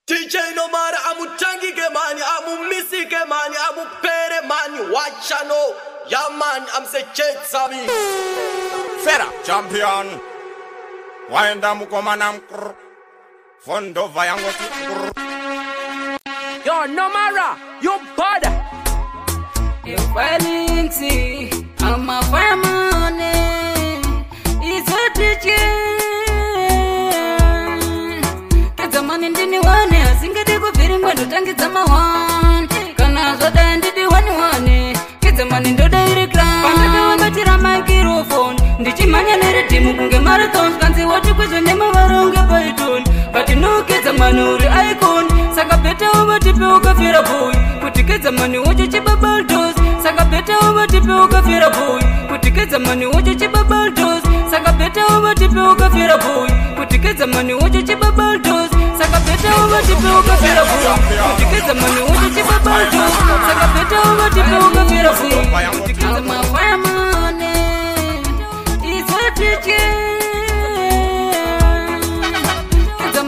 DJ Nomara amutangike mani, amumisike mani, amupere mani, wachano. Yeah man, I'm say Sami. Fera champion. Waenda mukomana mkr. Fondova yangoti mkr. Yo Nomara, you bad. If I link see, I'm a fireman. It's a teacher. Mani ndini wane asingadi kubviringwa ndotangidza mahwani kana zvadai ndidi wani wane kedza mani ndoda iri pandakavabatira microphone ndichimhanya neridhimu kunge marathon kanzi wati kwezvo nemavara unge python but no kedza mani uri icon saka beta uvatipe ukafira boy kuti kedza mani wacho chibabaldos saka beta uvatipe ukafira boy kuti kedza mani wacho chibabaldos saka beta uvatipe ukafira boy kuti kedza mani wacho chibabaldos saka beta uvatipe ukafira boy kuti kedza mani wacho chibabaldos saka beta uvatipe ukafira boy kuti kedza mani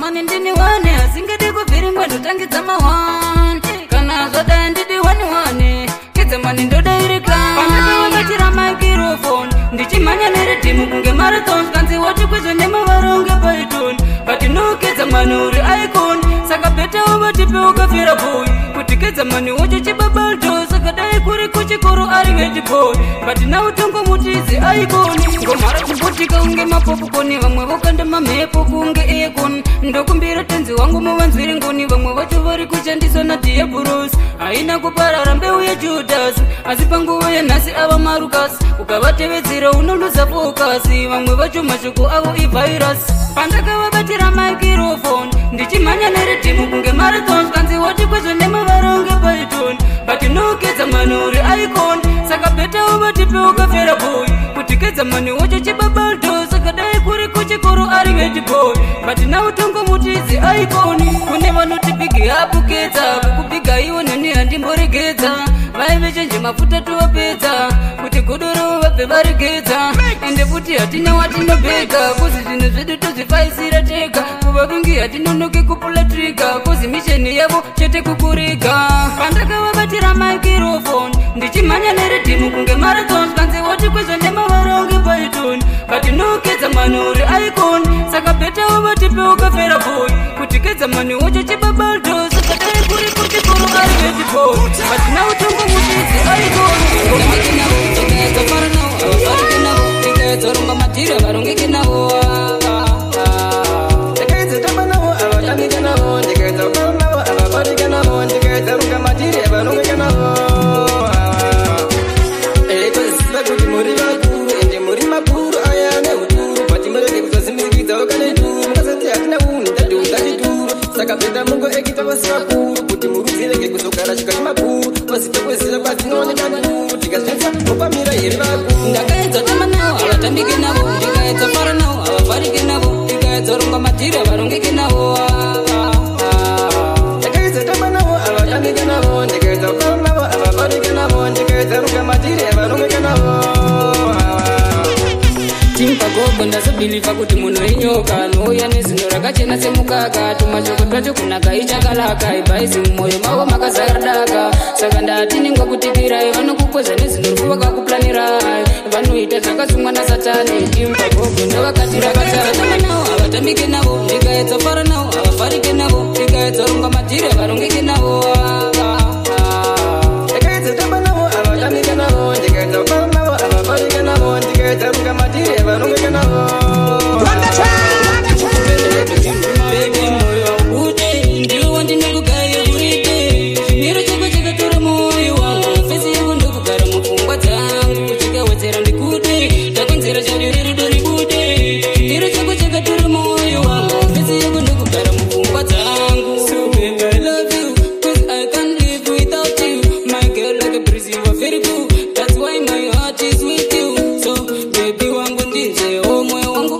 Mani ndini wane asingadi kubviringwa ndotangidza mahwani kana zvadai ndidi wani wane kedza mani ndoda iri pandakavabatira microphone ndichimhanya neridhimu kunge marathon kanzi wati kwezvo nemavara unge python but no kedza mani uri icon saka beta uvatipe ukafira boy kuti kedza mani wacho chibabaldo saka dai kuri kuchikoro ari head boy but now tongomutizi icon ngomhara kuputika unge mapopukoni vamwe vokanda mamhepo kunge aircon ndokumbira tenzi wangu muvanzwiri ngoni vamwe vacho vari kushandiswa nadhiabhurosi haina kuparara mbeu yejudhasi asi panguva yanhasi ava marukasi ukavatevedzera unoluza fokasi vamwe vacho mashoko avo ivhairasi pandakavabatira microphone ndichimhanya neridhimu kunge marathon kanzi wati kwezvo nemavara unge python but no kedza mani uri icon saka beta uvatipe ukafera boy kuti kedza mani wacho chibabaldo saka dai kuri kuchikoro ari head boy but now tongomutizi icon kune vanoti big up kedza kukubiga iwo neni handimboregedza vaive chenje mafuta tovapedza kuti godoro vabve varegedza ende futi hatina watinobhega kozi zvinhu zvedu tozvifaisira tega kuvavingi hatinonoki kupula triga kozi misheni yavo chete kukuriga pandakavabatira microphone ndichimhanya neridhimu kunge marathon kanzi wati kwezvo nemavara unge python but no kedza mani uri icon saka beta uvatipe ukafera boy kuti kedza mani wacho chibabaldo saka dai kuri kuchikoro ari head boy but now tongomutizi icon Ndakaedza tamba navo havatambike navo ndikaedza fara navo havafarike navo ndikaedza ronga madhiri havarongeke navo ndakaedza tamba navo havatambike navo ndikaedza fara navo havafarike navo ndikaedza ronga madhiri havarongeke navo Timpagogo ndazobhilivha kuti munhu inyoka anouya nezino rakachena semukaka tumashoko twacho kunaka ichakalaka ibhaizi mumwoyo mavo makazara daka saka ndati ningokutikirai vanokukwezva nezino rufu vakakuplanirai vanoita zvakasungwa nasatani timpagogo ndovakatira navo havatambike navo ndikaedza fara navo havafarike navo ndikaedza ronga madhiri havarongeke navo ndikaedza tamba navo havatambike navo ndikaedza fara navo havafarike navo ndikaedza ronga madhiri havarongeke navo. Baby, moyo wangu ndiwe wandinokugaya uripe chimiro chako chakatora moyo wangu fesi yako ndokugara mupfungwa dzangu chikawedzera ndikude takonzera chadiri rudo ribude chimiro chako chakatora moyo wangu fesi yako ndokugara mupfungwa dzangu. So baby, I love you cause I can't live without you. My girl like a breeze, you are very cool. That's why my heart is with you. So baby wangu ndinze, oh moyo wangu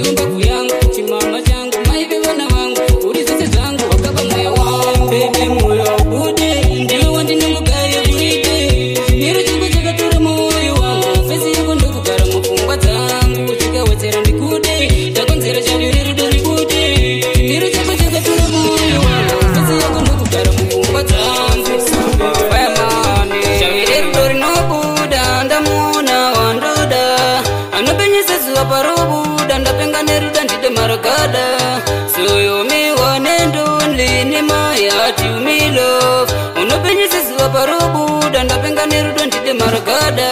Ndiwe mbavu yangu, chimama changu, maive vana vangu, uri zvese zvangu, wakaba mweya wangu. Baby moyo haubude, ndiwe wandinongogaya everyday. Chimiro chako chakatora moyo wangu, fesi yako ndokugara mupfungwa dzangu. Chikawedzera ndikude, ndakonzera shavi rerudo ribude. Chimiro chako chakatora moyo wangu, fesi yako ndokugara mupfungwa dzangu. Fireman, shavi rerudo rinobuda, ndamuona wandoda. Anopenyesa zuva parobuda, ndapenga nerudo ndide maragada. So you me one and only, nema yati me love. Unopenyesa zuva parobuda, ndapenga nerudo ndide maragada.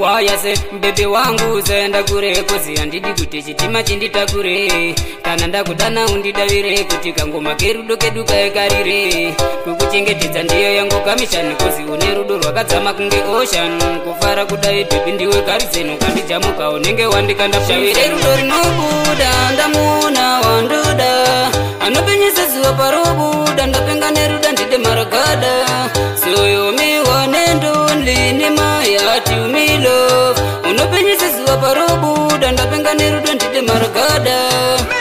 Wayase bebe wangu usaenda kure, kozi handidi kuti chitima chinditakure. Kana ndakudana undidavire, kuti kangoma kerudo kedu kaikarire. Kukuchengetedza ndiyo yangu kamishani, kozi une rudo rwakadzama kunge ocean. Kufara kudai baby ndiwe karizeni, ukandijamuka unenge wandikanda. Shavi rerudo rinobuda, ndamuona wandoda. Anopenyesa zuva parobuda, ndapenga nerudo ndide maragada. So you me one and only, nema yati me love. Unopenyesa zuva parobuda, ndapenga nerudo ndide maragada.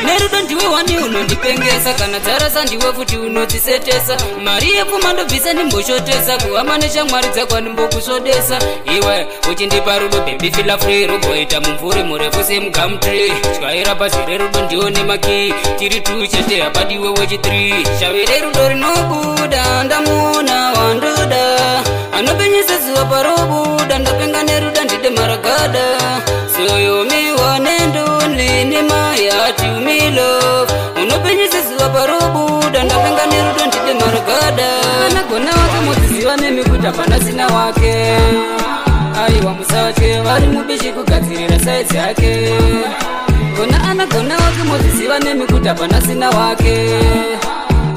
Nerudo ndiwe wani unondipengesa, kana dzarasa ndiwe futi unodzisetesa. Mari yepfuma ndobvisa ndimboshotesa, kuhama neshamwari dzakwa ndimbokusvodesa. Iwe uchindipa rudo baby feel free, rugoita mumvuri murefu semugumtree. Tyaira bhazi rerudo ndione makey, tiri two chete hapadiwe wechi3. Shavi rerudo rinobuda, ndamuona wandoda. Anopenyesa zuva parobuda, ndapenga nerudo ndide maragada. So you me one and only, nema yati me love. Unopenyesa zuva parobuda, ndapenga nerudo ndide maragada. Anagona wake mudziziva nemi kuti hapana sina wake. Aiwa musatye, vari mubishi kugadzirira saizi yake. Gona anagona wake mudziziva nemi kuti hapana sina wake.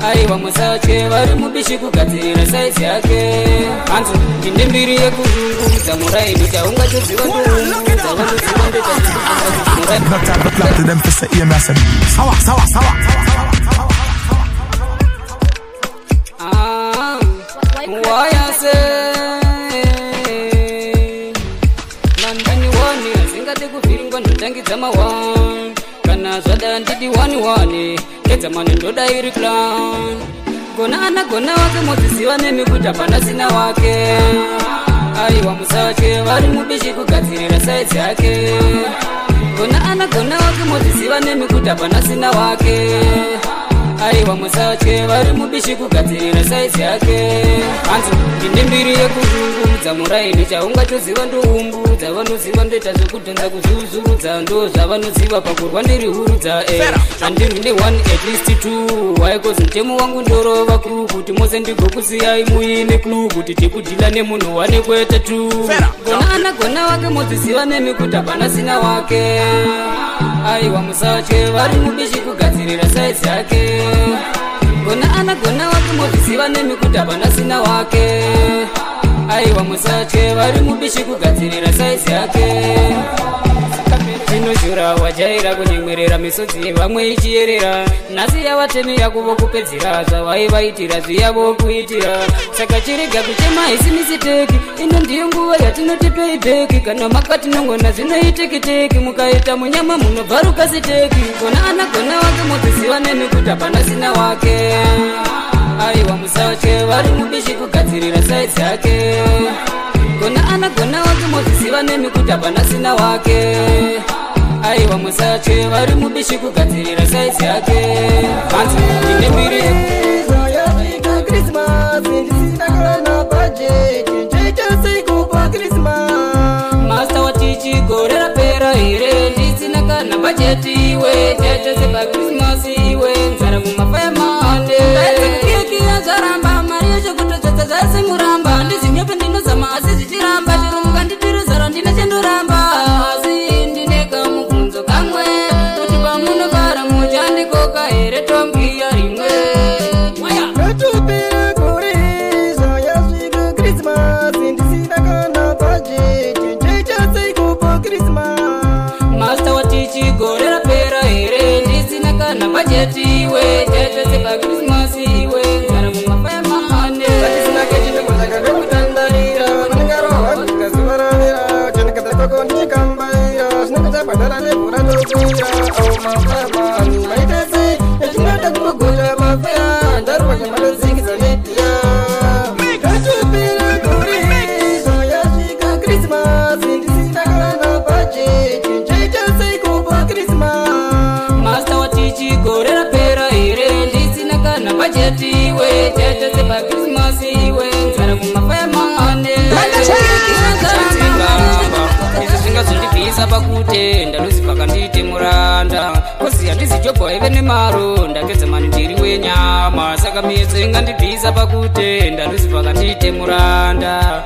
Aiwa musatye, vari mubishi kugadzirira saizi yake. Hanzi ndine mbiri yekuzungudza muraini, chaungatoziva ndoungudza vanoziva ndoita. No time to clap to them for say hear me I say sawa sawa sawa. Ah, wayase London wani asingade kuvhiringwa ndotangidza ma1 kana zvada ndidi 1 kedzamani ndoda iri clan. Gona anagona wake modziziva nemi kuti hapana sina wake. Aiwa musatye, vari mubishi kugadzirira saizi yake. Gona anagona wake modziziva nemi kuti hapana sina wake. Aiwa musatye, vari mubishi kugadzirira saizi yake. Hanzi ndine mbiri yekuzungudza muraini, chaungatoziva ndoumbudza vanoziva ndoita zvekudhonza kuzvuzurudza ndo zvavanoziva pakurwa ndiri hurudza. Handirwi ne1 at least 2 waikozi mutemo wangu ndorova crew kuti mose ndigokusiyai muine clue kuti tikudhila nemunhu wane kwete 2. Gona anagona wake modziziva nemi kuti hapana sina wake. Aiwa musatye, vari mubishi kugadzirira saizi yake. Gona anagona wake modziziva nemi kuti hapana sina wake. Aiwa musatye, vari mubishi kugadzirira saizi yake. Chinoshura wajaira kunyemwerera, misodzi yevamwe ichiyerera. Nhasi yavatemi yakuvo kupedzera, zvavaivaitira zviyavo kuitira. Saka chirega kuchema isi mistake, ino ndiyo nguva yatinoti payback. Kana makatinongona zvinoitekiteki, mukaita munyama munobvaruka siteki. Gona anagona wake modziziva nemi kuti hapana sina wake. Aiwa musatye, vari mubishi kugadzirira saizi yake. Gona anagona wake modziziva nemi kuti hapana sina wake. Aiwa musatye, vari mubishi kugadzirira saizi yake. Hanzi ndine mbiri Yasvika Christmas, ndisina kana budget, njecha kupa Christmas. Master watichi gore rapera here ndisina kana bhajeti iwe, chete sepakrismasi iwe, nzara mumafayamande kukiukiya zvaramba, mari yacho kutotsvedza zvasimuramba. Ndizinyope ndinozama asi zvichiramba, chero mukanditirizara ndine chendoramba. Asi ndine kamubvunzo kamwe, kuti pamunofara muchandikoka here tombiya rimwe. Yatopera gore, yasvika Christmas, ndisina kana budget, njecha kupa Christmas. Master watichi gore rapera here ndisina kana bhajeti iwe, chete sepakrismasi iwe, nzara mumafayamande. Hatisina kechindokotaka ndekutandarira, vanongarohwa kusvika zuva ravera, chandikadza kwako ndichikambaira, zvinenge zvabhadhara nevhura ndokuira. kumafamani maitase echinoda kumbogocha mafea ndarwa nyamanozikisa media katopera gore zvayasvika Christmas ndisina kana bhajeti nchaita seiko paChristmas Master watichi gore rapera here ndisina kana bhajeti iwe chaita sepaChristmas iwe nzara kumafayamane izvi zvingazondibvisa pakutenda Lucifer kandiite muranda kozi handizi jobho aive nemaro ndagedza mani ndiri wenyama saka miedzo ingandibvisa pakutenda Lucifer kandiite muranda.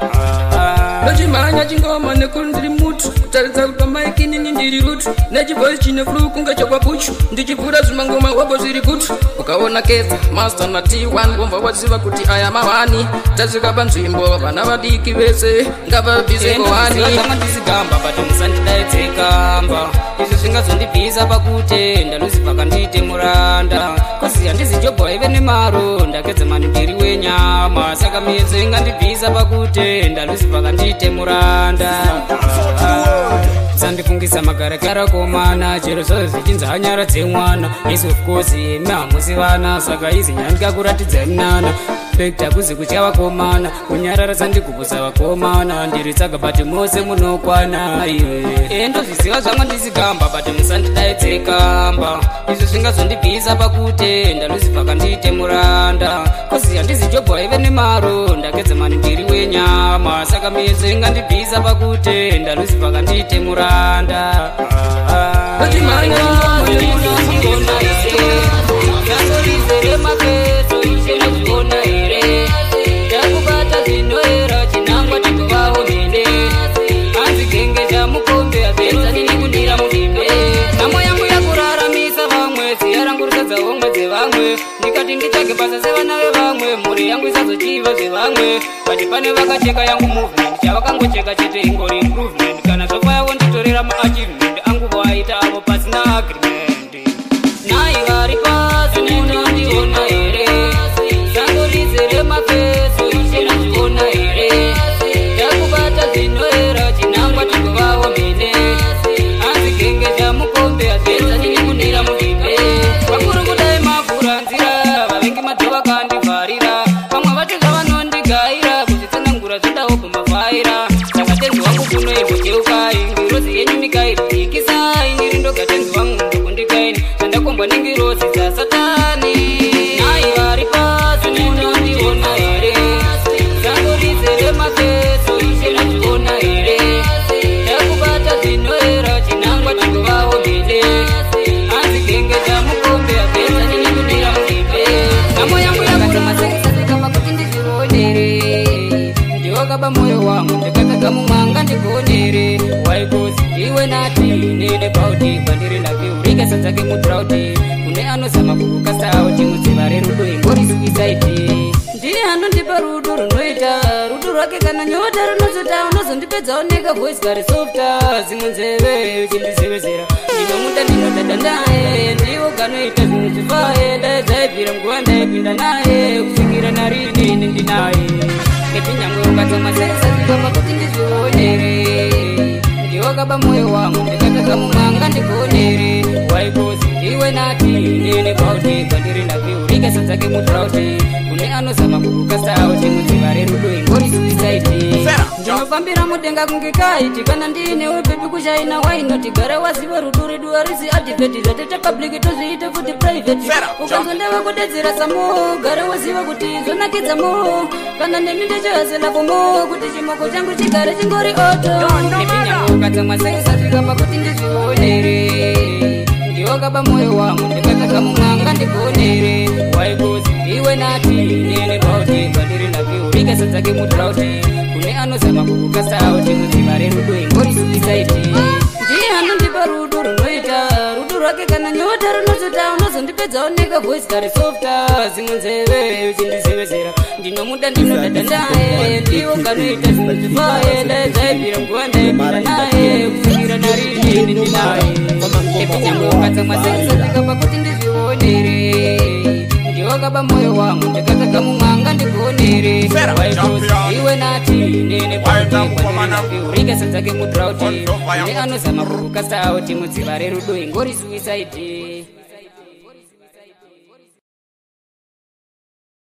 Ndochimhanya chingoma nekuri ndiri mutu kutaridza kuti pamaikinini ndiri rutu nechivhoisi chine flu kunge chekwapuchu ndichivhura zvimangoma wapo zviri kutu ukaona kedza master na T1 womva waziva kuti aya mawani tasvika panzvimbo vana vadiki vese ngavabvise kowani Zvanga ndizigamba but musandidaidze kamba izvi zvingazondibvisa pakutenda Lucifer kandiite muranda kozi handizi jobho aive nemaro ndagedza mani ndiri wenyama saka miedzo ingandibvisa pakutenda Lucifer kandiite muranda. Sandifungisa magarakara komana chero zvazvo zvichinzi hanyara dzemwana yes of course imi hamusi vana saka izi nyandika kuratidza minana pekta kuzi kutya vakomana kunyarara sandigubusa vakomana ndiri tsaga but mose munokwana iwe ndozviziva zvanga ndizigamba but musandidaidze kamba izvi zvingazondibvisa pakutenda Lucifer kandiite muranda kozi handizi jobho aive nemaro ndagedza mani ndiri wenyama saka miedzo ingandibvisa pakutenda Lucifer kandiite muranda. Ndochimhanya Takubata zvinoera chinangwa chikuvawo mene hanzi genge chamukombe hazvienzani nekundira mudimbe nhamo yangu yakuraramisa vamwe ziya rangu risadza homwe dzevamwe ndikati nditsvage basa sevana vevamwe mhuri yangu isazochiva zvevamwe but pane vakacheka yangu movement chavakangocheka chete ingori improvement kana zvofayavo nditorera maachievement angu voaita avo pasina agreement nai vari pasi munondiona here sangorizere mafeso ishe nazviona here takubata zvinoera chinangwa chikuvawo mene hanzi genge chamukombe hazvienzani nekundira mudimbe vakuru kudai mavhura nzira vavengi madhova kandivharira vamwe vacho zvavanondigaira kuzvitsanangura zvodawo kumavhaira saka tenzi wangu kunoimbocheukai ngirozi yenyu mikairikisai ndiri ndoga tenzi wangu ndokundikaini zvandakombwa nengirozi dzasatani nai vari pasi munondiona here sangorizere mafeso ishe nazviona here takubata zvinoera chinangwa chikuvawo mene hanzi genge chamukombe hazvienzani nekundira mudimbe nhamo yangu yakatamasekisazvikamba kuti ndizvionere ndiwakaba moyo wangu ndikataga mumwanga ndigonere waikozi ndiwe nati nene bauti kwandiri naviurike sadzake mudrauti kune anozama kukukasauti mudziva rerudo ingori suisaidi ndiye anondipa rudo runoita rudo rwake kana nyota runozota unozondipedza oneka voice kari softa dzimwe nzeve uchindizevezera ndinomuda ndinodada naye ndiwo kanoita zvinhu zvifaye dai dzaibvira nguva ndaipinda naye kusvikira narini ini ndinaye epinyange ukatsamwa seisazvikamba kuti ndizvionere ndiwakaba moyo wangu ndikataga mumwanga ndigonere waikozi ndiwe nati nene bauti kwandiri naviurike sadzake mudrauti kune anozama kukukasauti mudziva rerudo ingori suisaidi ndinofambira mudenga kunge kaiti kana ndiinewe bebi kushaina wainoti gara waziva rudo redu harisi adivheti zvateta public tozviite futi private ukanzondeva kudedzera samo gara waziva kuti zvonakidza mo kana neni ndichihasela komo kuti chimoko changu chigare chingori oto ukatsamwa seisazvikamba kuti ndizvionere ndiwakaba moyo wangu ndikataga mumwanga ndigonere waikozi ndiwe nati nene bauti kwandiri naviurike sadzake mudrauti kune anozama kukukasauti mudziva rerudo ingori suisaidi ndiye anondipa rudo runoita rudo rwake kana nyota runozota unozondipedza oneka voice kari softa dzimwe nzeve uchindizevezera ndinomuda ndinodada naye ndiwo kanoita zvinhu zvifaye dai dzaibvira nguva ndaipinda naye kusvikira narini ini ndinaye epinyange ukatsamwa seisazvikamba kuti ndizvionere ndiwakaba Wakaba moyo wangu ndikataga mumwanga ndikuonere. Fera, Waitozi, champion. iwe nati nene. Waita mukomana. Urike sadzake mudrauti. Fondova yangu. Ne anozama kukukasta auti mudziva rerudo ingori suicide.